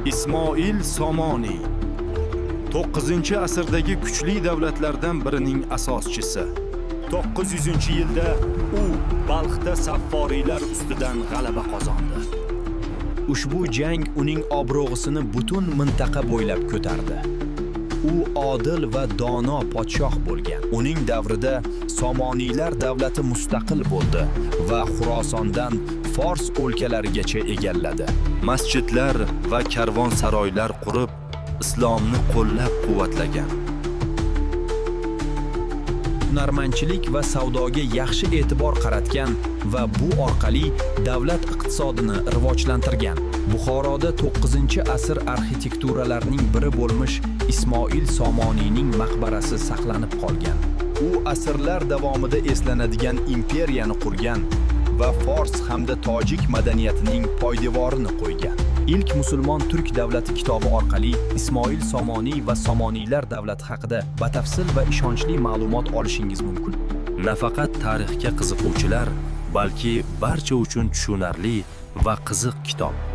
Ismoil Somoniy 9-asrdagi kuchli davlatlardan birining asoschisi. 900-yilda u Balxda Safforiylar ustidan g'alaba qozondi. Ushbu jang uning obro'sini butun mintaqa bo'ylab ko'tardi. U odil va dono podshoh bo'lgan. Uning davrida Somoniylar davlati mustaqil bo'ldi va Xurosondan Fors o'lkalarigacha egalladi. Masjidlar va karvonsaroylar qurib, islomni qo'llab-quvvatlagan. Hunarmandchilik va savdoga yaxshi e'tibor qaratgan va bu orqali davlat iqtisodini rivojlantirgan. Buxoroda 9-asr arxitekturalarining biri bo'lmish Ismoil Somoniyning maqbarasi saqlanib qolgan. U asrlar davomida eslanadigan imperiyani qurgan va fors hamda tojik madaniyatining poydevorini qo'ygan. Ilk musulmon turk davlati kitobi orqali Ismoil Somoniy va Somoniylar davlati haqida batafsil va ishonchli ma'lumot olishingiz mumkin. Nafaqat tarixga qiziquvchilar, balki barcha uchun tushunarli va qiziq kitob.